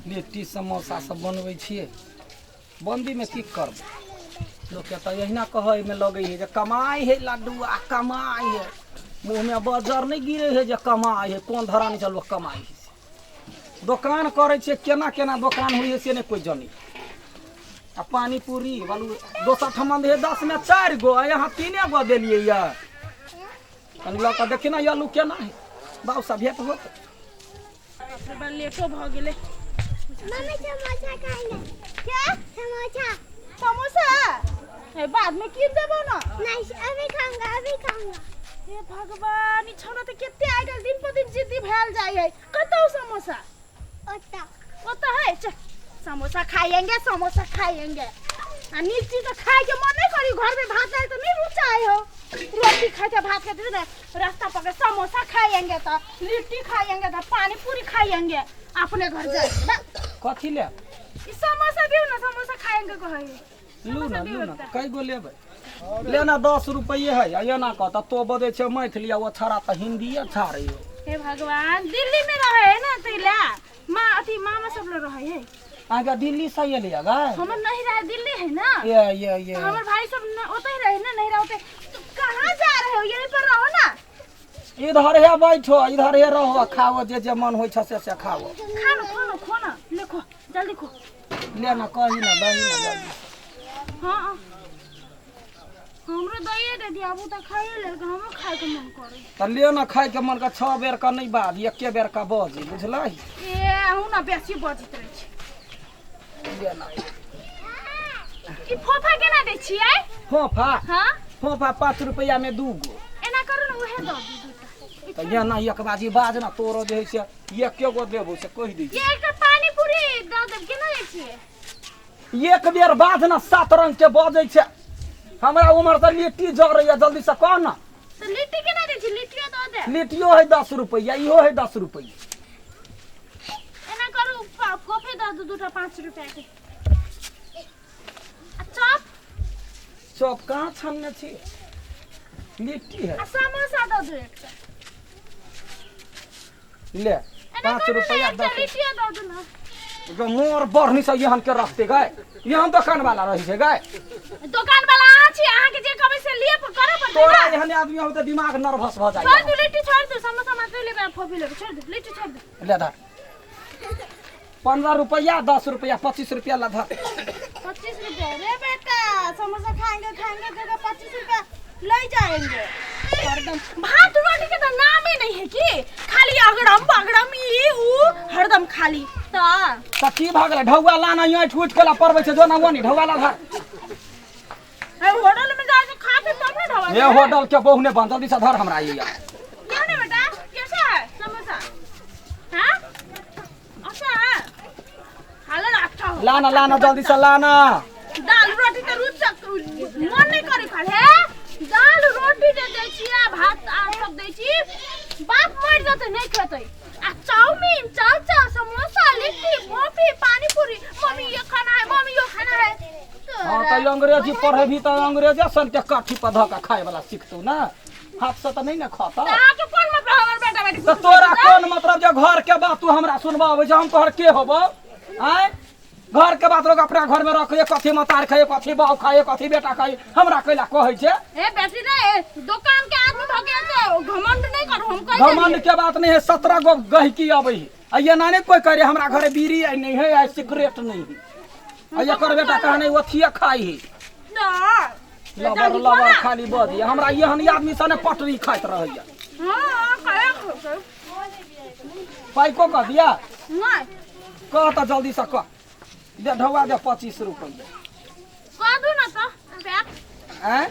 लिट्टी समोसा सब बनबै छियै। बन्दीमे की करबै, लोकके तऽ एहिना कहैमे लगै है जे कमाइ है लड्डुआ, कमाइ है। मुँहमे बजर नहि गिरै है जे कमाइ है, कोन धरानीसँ लोक कमाइ है। से दोकान करै छियै, केना केना दोकान होइ है से नहि कोइ जनै। आ पानी पूरी बालू दोसर ठमन दै है 10 मे 4 गो, आ यहाँ 3 गो देलियै यऽ। कनि लऽ कऽ देखी ने आलू केना है, बाबू सब भेट होत। बाप रे बा, लेटो भऽ गेलै। मम्मी, समोसा खाएंगे। क्या? समोसा। समोसा हे बाद में कीन देबो ना। नहीं, अभी खाऊंगा, अभी खाऊंगा। हे भगवान, ई छौड़ा तऽ कते आइ काल्हि दिन पर दिन जिद्दी भेल जाइ है। कतौ समोसा? ओता। ओतऽ है, चल समोसा खाएंगे, समोसा खाएंगे। आ लिट्टी तऽ खाय के मन नहीं करी, घर में भात दाल तऽ नहीं रुचाय हो, रोटी खाते भात खाते ना रास्ता पकड़ समोसा खाएंगे तो लिट्टी खाएंगे तो पानी पूरी खाएंगे अपने घर जाए ना। कथी ले? ई समोसा दियो ना, समोसा खाएंगे कहै। लू ना, लू ना, कई गो लेबै? लेना 10 रुपये है। आ एना कह तऽ तो बजै छै मैथिली आ ओ छड़ा तऽ हिन्दीए छाड़ै हो। हे भगवान, दिल्ली में रहे है ना तैला माँ अथी मामा सब लोग रहे है। अहाँके दिल्ली से एलियै गै? हमर नहीं रहे, दिल्ली है ना। ये ये ये तो हमर भाई सब न ओते ही रहे ना, नहीं रहे ओते। तो कहाँ जा रहे हो? यहीं पर रहो ना। इधर हे बैठो, इधर हे रहो, खाओ, जे जे मन होइ छै से से खाओ। खानो खानो खो ना, ले खो, जल्दी खो। ले ना, कही ना, दही ना जल्दी। हाँ, हमरो दइए दे दिया, आबू तऽ खाइए लेलकै, हमरो खाइके मन करे। तऽ ले ना, खाइके मन के 6 बेर के नहि बाज, एके बेर के बजी, बुझलही? ए अहूँ ना बेसी बजैत रहै छी। ले ना। ई फोफा केना दै छियै? फोफा? हाँ। फोफा 5 रुपैआ में 2 गो। एना करू ने, उहे दऽ दू दूटा। तऽ एना एक बाजी बाज ना, तोरो जे है से एके गो देबो से कहि दै ये एकटा पानी पूरी दऽ देब, केना दै छियै? छी। एक बेर बाज ना, 7 रंग के बजै छै। हमरा उम्हर तऽ लिट्टी जरैया, जल्दी से कह ना। तऽ लिट्टी केना दै छी? लिट्टियो दऽ दे। लिट्टियो है 10 रुपैआ, इहो है 10 रुपैआ। एना करू, कॉफी दऽ दू दूटा 5 रुपैआ के। आ चॉप? चॉप कहाँ छानने छी, लिट्टी है। आ समोसा दऽ दू एकटा। ले। एना 5 करू ने, रुपैआ एकटा 10। लिट्टियो दऽ दू ना। जो मोर बढ़नी से एहन के रखते गए, एहन दोकान वाला रही छै गए। दोकान वाला अहाँ छी, अहाँके जे कहबै से लिए करऽ पड़तै तोरा ना। एहन आदमी हो तऽ दिमाग नर्वस भऽ छोड़ जाइ। दू लिट्टी, छोड़ दू, समोसा मात्र लेबै आ फोफी लेबै, छोड़ दू लिट्टी, छोड़ दू। ले धर, 15 रुपैआ, 10 रुपैआ, 25 रुपैआ ला धर। 25 रुपया रे बेटा, समोसा खाएंगे खाएंगे करके 25 रुपया ले जाएंगे। हरदम भात रोटी के तो नाम ही नहीं है कि खाली अगड़म बगड़म ई ऊ हरदम खाली तो। तऽ की भऽ गेलै? ढौआ लाना, ऐठ उठि के ला परबै छै, जो ना ओनी ढौआ ला धर। ए, होटल में जाके खा के तब ना ढवा। ये होटल के बहु ने बन, जल्दी से धर हमरा ये। क्यों नहीं बेटा, कैसा है समोसा? हाँ, अच्छा है, खा लेना, अच्छा हो। लाना, लाना, जल्दी से लाना। दाल रोटी तऽ रुच मन नहीं करी खाल हे। दाल रोटी दे दै छी आ भात आ सब दै छी, बाप मरि जेतै नहीं खेतै। आ चाउमीन, चाउ चाउ, समोसा, लिट्टी, कॉफी, पानी पूरी, मम्मी ये खाना है, मम्मी यो खाना है। हाँ तऽ अंग्रेजी पढ़ेबही तऽ अंग्रेजे सन के काठी पर धऽ के खाय वाला सिखतौ ना, हाथ से तऽ नहि ने खाता। तऽ अहाँके कोन मतलब हमर बेटा बेटी? तऽ तोरा कोन मतलब जे घर के बात तू हमरा सुनबाबै छै? हम तोहर के होबो आँय? घर के बात लोग अपना घर में रखे। कथी मतार खाए, कथी बाऊ खाए, कथी बेटा खाए, हमरा कैला कहै छै? ए बेटी रे, दुकान के आदमी भऽ गेल तऽ घमंड नहीं करू, हम कहि घमंड के बात नहीं है। 17 गो गहिकी अबै है आ एना नहीं कोई करे। हमरा घरे बीड़ी आई नहीं है, आ सिगरेट नहीं है, आ एकर बेटा कहने ओथिए खाई है। ना। लबर लबर खाली बजी। हमरा एहन आदमी से ने पटरी खाइत रहैया। हाँ, खाया। पाइको कह दिया? नहीं। कह तऽ जल्दी से कह दे, ढौआ दे 25 रुपैआ। कह दू ना तऽ पैक। आँय?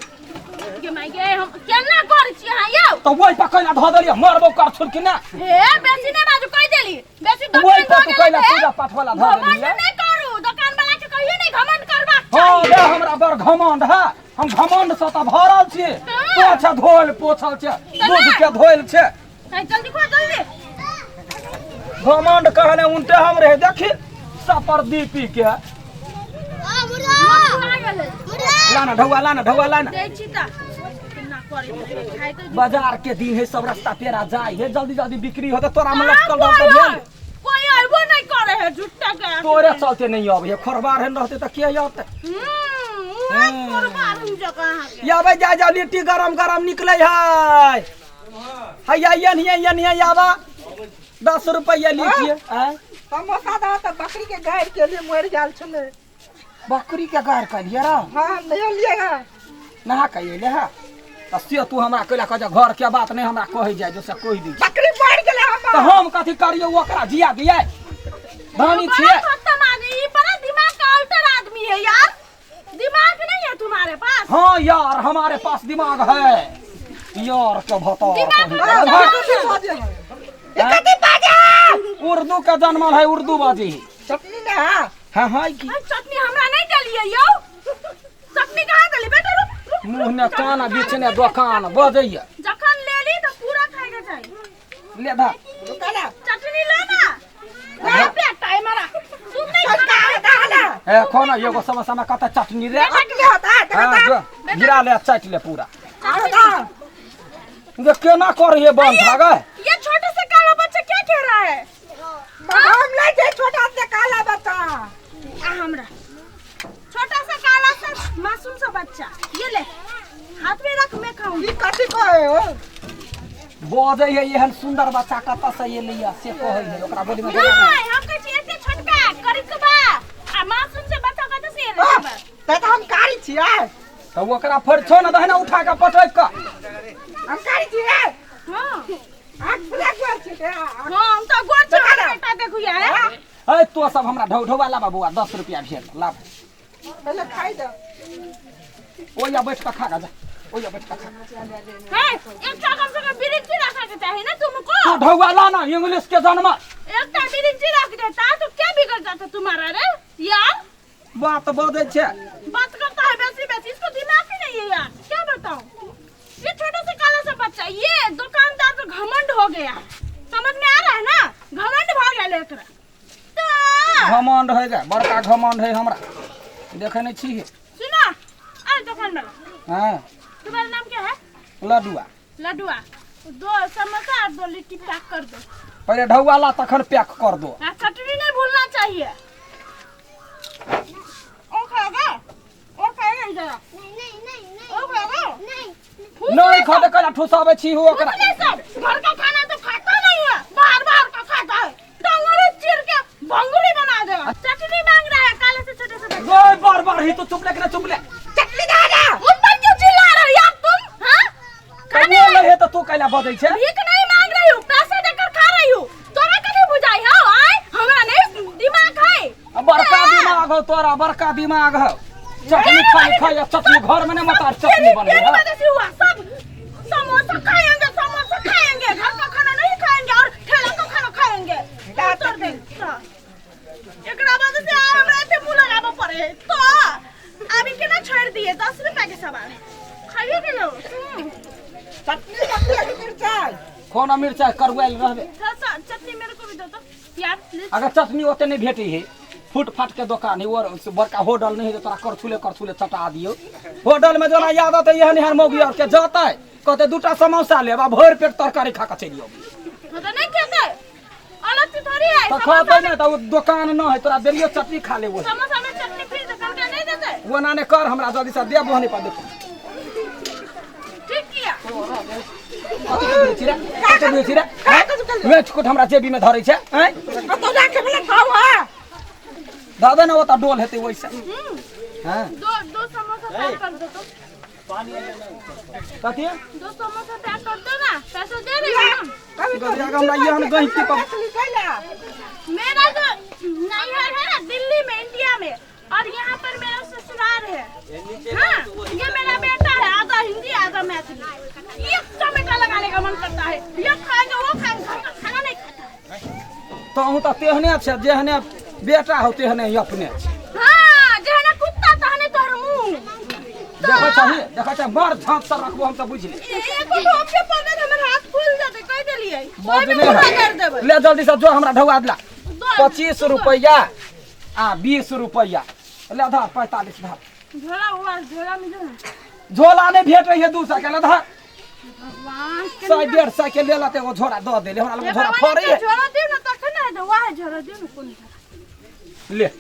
गे माय गे, हम केना करै छी अहाँ यौ? तऽ ओहि पर कैला धऽ देलियै? मरबो कर छुल कि ना? हे, बेसी नहि बाजू, कहि देली बेसी। ओहि दोकान पर भऽ तू गेलै कैला ते। पूजा पाठ वाला धऽ घमंड देलियै? नहि करू, दोकान वाला के कहियो नहि घमंड करबाक हँ चाही। रे, हमरा बड़ घमंड है। हम घमंड से तऽ भरल छी। तो छै धोल पोछल छै, दूध के धोल छै। ए, जल्दी खो, जल्दी। घमंड कहने उनटे हम रहे, देखी सपर दीपी के। आ गेलै। लाना ढौआ, लाना ढौआ, लाना। दै छी तऽ केना करै छै, खाइ तऽ बाजार के दिन है, सब रास्ता पेरा जाय है, जल्दी जल्दी बिक्री होते। तोरा में कहाँ लटकल रहल तऽ कोइ भेल। कोइ अयबो नहि करे है झुट्टा के। तोरे चलते नहीं अबै खोरबार हेन रहते तऽ के औते। खोरबार हम जकाँ अहाँके। याबे जा जा लिट्टी गरम गरम निकले है। हैया यनिया यनिया याबा 10 रुपया लिट्टी। समोसा दा त बकरी के गाय के लिए मर गेल छले। बकरी के गाय कहलिए रा? हां नहीं लिएगा। नहा के अइले हा त से तू हमरा कहला कह घर के बात नहीं हमरा कहि जाय जो से कहि दी। बकरी मर गेले हम त हम कथि करियो ओकरा जिया दिए धनी छिए। खत्म आदमी ई बड़ा दिमाग का अल्टर आदमी है यार। दिमाग नहीं है तुम्हारे पास। हाँ यार हमारे पास दिमाग है यार के भता उर्दू का जन्मल है उर्दू बाजी चटनी ना। हाँ हाँ की चटनी हमरा नहीं डलिए यो। चटनी कहाँ डली बेटा? रुक रुक मुंह ने कान बीच ने दुकान बजैया। जखन ले ली तो पूरा खाए के चाहिए। ले धा रुका ना चटनी लो ना। ना बेटा है मारा तुम नहीं खाना। ए खाना एगो समोसा में कत चटनी रे चटनी होता है। हां गिरा ले चाट ले पूरा। जे केना कर ये बंद भागे। ये छोटे से काला बच्चा क्या कह रहा है? हम ले जे छोटा से काला बच्चा। आ हमरा छोटा सा काला सा मासूम सा बच्चा ये ले हाथ में रख मैं खाऊं। ई कथि कहे हो? बजै है एहन सुंदर बच्चा कत से एलैया से कहै है ओकरा बोली में। नहीं हम कहै छी एते छोटका करिकबा आ मासूम से बच्चा कत से एलै बा? त हम कारी छियै त ओकरा फरछो न दहना उठा के पटक के। हम कारी छियै। हां आँख पूरा गोर छियै। हां हम त गोर छियै बेटा देखू यार। ए तो सब हमरा ढौ ढौवा लाबा बौआ 10 रुपया भेल लाब। पहले खाइ दे। ओया बैठ के खा जा ओया बैठ के खा। हे एकटा कम से कम बिरिंची रखा के चाही ना तुमको। तू ढौवा ला ना इंग्लिश के जन्म। एकटा बिरिंची रख देता तो क्या बिगड़ जाता तुम्हारा रे यार? बात बजै छै बात करता है वैसी वैसी इसको दिमाग ही नहीं है यार क्या बताऊं। ये छोटा सा काला सा बच्चा ये दुकानदार तो घमंड हो गया समझ में आ रहा है ना? घमंड भ गेल एकरा तो घमंड है गे बड़का घमंड है हमरा देखे नहीं छी। सुना अरे दुकान वाला। हां तुम्हारा नाम क्या है? लडुआ। लडुआ 2 समोसा और 2 लिट्टी पैक कर दो। पहले ढौवा ला तखन पैक कर दो। हां चटनी नहीं भूलना चाहिए। और खाएगा? और खाएगा इधर? नहीं नहीं नहीं नहीं और खाएगा? नहीं नहीं खाते कला ठुसावे छी हो ओकरा। सब घर का खाना तो खाता नहीं है बाहर बाहर का खाता है। डंगरी चीर के भंगुरी बना देगा। चटनी मांग रहा है काले से छोटे से बच्चे। ओए बार बार ही तो चुप ले चुप ले। चटनी दा ना। उन पर क्यों चिल्ला रहे हो यार तुम? हां खाने ले है तो तू कैला बजै छे? भीख नहीं मांग रही हूं पैसे देकर खा रही हूं। तोरा कथि बुझाई हो? आय हमरा नहीं दिमाग है। बड़का दिमाग हो तोरा बड़का दिमाग हो। चटनी खाई खाई चटनी घर में नहीं मतार चटनी बने है। सब समोसा खाएंगे समोसा खाएंगे घर का खाना नहीं खाएंगे और ठेला का खाना खाएंगे। तोड़ दे एकरा बाद से हमरा एते मुंह लगाबो पड़े तो अभी केना छोड़ दिए 10 रुपया के सवाल है खाइए के लो। चटनी चटनी मिर्चाई कोना मिर्चाई करवाइल रहबे। चटनी मेरे को भी दो तो यार प्लीज। अगर चटनी ओते नहीं भेटै है फुटफाट के दुकान है और बड़का होटल नहीं है तोरा करछुले करछुले चटा दियो। होटल में जोना याद आते एहन एहन मौगी और के जतै कहते दूटा समोसा लेब आ भरि पेट तरकारी खा के चलि अबी। तो नहीं खेते अलग से थोड़ी है तो खतै नहीं त दुकान न है तोरा देलियो चटनी खा ले। वो समोसा में चटनी फ्री दुकान के नहीं देते वो ना ने कर हमरा जल्दी से देबो नहीं पर देखो। ठीक किया। कथि के छी रे कथि के छी रे वेच कोट हमरा जेबी में धरै छै हैं कतौ राखे वाला खाओ। हां दादा ना ओता डोल हेतै वैसे। हां दो समोसा पैक कर दो तो पानी कथि 2 समोसा पैक कर दो ना पैसा दे रही हूं ना। हमरा एहन गहिकी पर मेरा जो नैहर है ना दिल्ली में इंडिया में और यहाँ पर मेरा ससुराल है। हाँ ये मेरा बेटा है आधा हिंदी आधा मैथिली। एक टमाटर लगाने का मन करता है ये खाएंगे वो खाएंगे घर का खाना नहीं खाता है। तो हूँ तो तेहने छे जेहने बेटा हो तेहने ही अपने छे। हाँ जेहने कुत्ता तहने तोहर मुंह। देखै छही देखै छै मार झाँप से रखबो हम त बुझि ले। एको ठोप के पड़ले हमर हाथ फूल जेतै कहि देलियै ओइ में पूरा कर देबै। ले जल्दी से जो हमरा ढौआ देला 25 रुपया आ 20 रुपया ले धर 45 धर। झोला हुआ झोला मिलो ना। झोला नहीं भेटै है 200 के ले धर। भगवान 100 150 के ले लेते एगो झोरा दऽ देले हमरा लग झोरा फरै है। झोला दियौ ना तखन ने रहे दो, वह झोरा दो ना, कौन झोरा? ले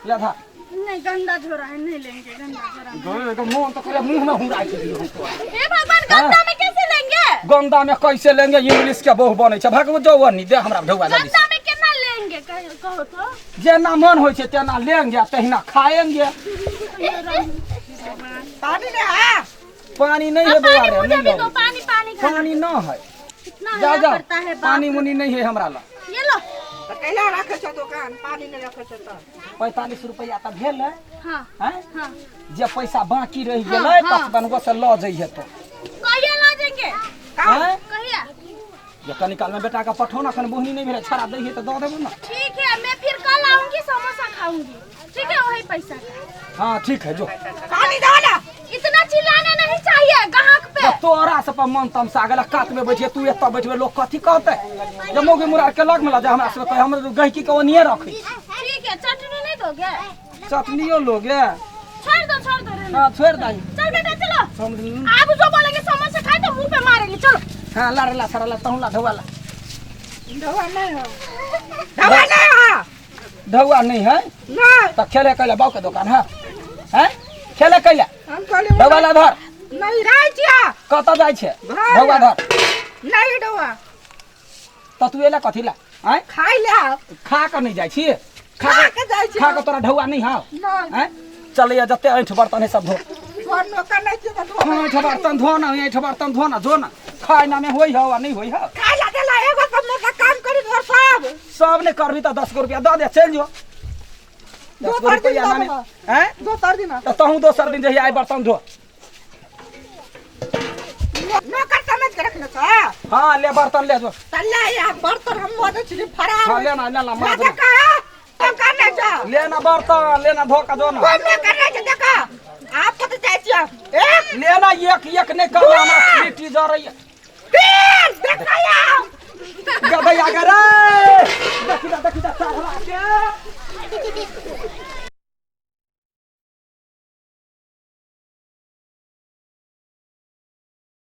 ले धा। नहीं, गंदा झोरा है, नहीं लेंगे गंदा झोरा। गए तो मोन तो करे मुंह में हुराई के दियो हमको। हे भगवान, गंदा में कैसे लेंगे? गंदा में कैसे लेंगे? इंग्लिश के बहु बनै छै। भागो जो नहीं दे हमरा ढौआ जल्दी। गंदा में केना लेंगे, कहो तो। जेना मन होइ छै तेना लेंगे, तहिना खाएंगे। पानी नहीं है। पानी नहीं है बौआ पानी रे, मुझे नहीं भी दो, लो। पानी पानी खाना। पानी न है। इतना जा हल्ला जा, करता है बाप पानी रे। मुनी नहीं है हमरा ला। ये लो। तो कैला रखे छो दुकान, पानी नहीं रखे छो तो? 45 रुपया तऽ भेल है। हाँ। हैं? हाँ। जे पैसा बाकी रहि हाँ, गेलै हाँ। 55 गो से लऽ जइहे तो। कहिया ला जाएंगे? हैं? कहिया? जे कनी काल में बेटा के पठो ना, अखन बोहनी नहीं भेलै, छड़ा दैहे तऽ दऽ देबो ना। ठीक है, मैं फिर कल आऊंगी, समोसा खाऊंगी, ठीक है? वही पैसा का। हाँ ठीक है, जो। पानी दो ना। इतना चिल्लाना नहीं चाहिए ग्राहक पे। तऽ तोरा सब पर मन तमसा गेल। कात में बैठिए, तू एतऽ बैठबे, लोग कथी कहतै? जे मौगी मुरार के लग में ला जा, हमरा सब कहे हमर गहिकी के ओनिए रखै। ठीक है, चटनी नहीं दोगे? चटनियो लोगे? छोड़ दो, छोड़ दो, रहने दो। हाँ छोड़ दही। चल बेटा चलो। हम- आप जो बोलेंगे समोसा खाए तो मुंह पे मारेंगे, चलो। हाँ ला रे ला, सारा ला, तहूँ ला, ढौआ ला। दवा नहीं हो, दवा नहीं हो। ढौआ नहीं है? नहीं। तऽ खेले कैला बाऊ के दुकान है? हैं, खेले कैला? हम कहली ढौआ ला धर। नहीं राय छिया। कतऽ जाइ छै? भाई। ढौआ धर। नहीं दवा। तऽ तू एला कथी ला? आँय? खाइ ले। खा कऽ नहि जाइ छी? खा के जाइ छी। खा कऽ तोरा ढौआ नहीं हौ? नहीं। आँय, चलैया, जते ऐंठ बर्तन है सब धो। तोहर नौकर नहीं छियै तऽ धो। ऐंठ बर्तन धो ना, ऐंठ बर्तन धो ना, धो ना। खाय ना में होइ हौ आ नहि होइ हौ। खाइ ला देला एगो समोसा, काम करी तोहर सब। सब नहि करबी तऽ 10 गो रुपया दऽ दे, चलि जो। 10 गो दोसर दिन रुपया दऽ नामे देबऽ। आँय? दोसर दिन। तऽ तहूँ दोसर दिन जहिया आइ बर्तन धो। नौकर समझ के रखने छ। हाँ ले, बर्तन ले जो। तल्ला या बर्तन हम मजे छी फरार। हाँ ले ना, ले ना, माज ना। देखा, नौकर नहीं छ। ले ना बर्तन, ले ना, धो के जो ना। कोन नौकर नहीं छ? देखा, आप कतऽ जाइ छियै? एक। ले ना, एक एक नहि करना, हमरा लिट्टी जरैया। तीन, देखा या। गदैया गे रे, देखी जा, देखी जा, चढ़ला के।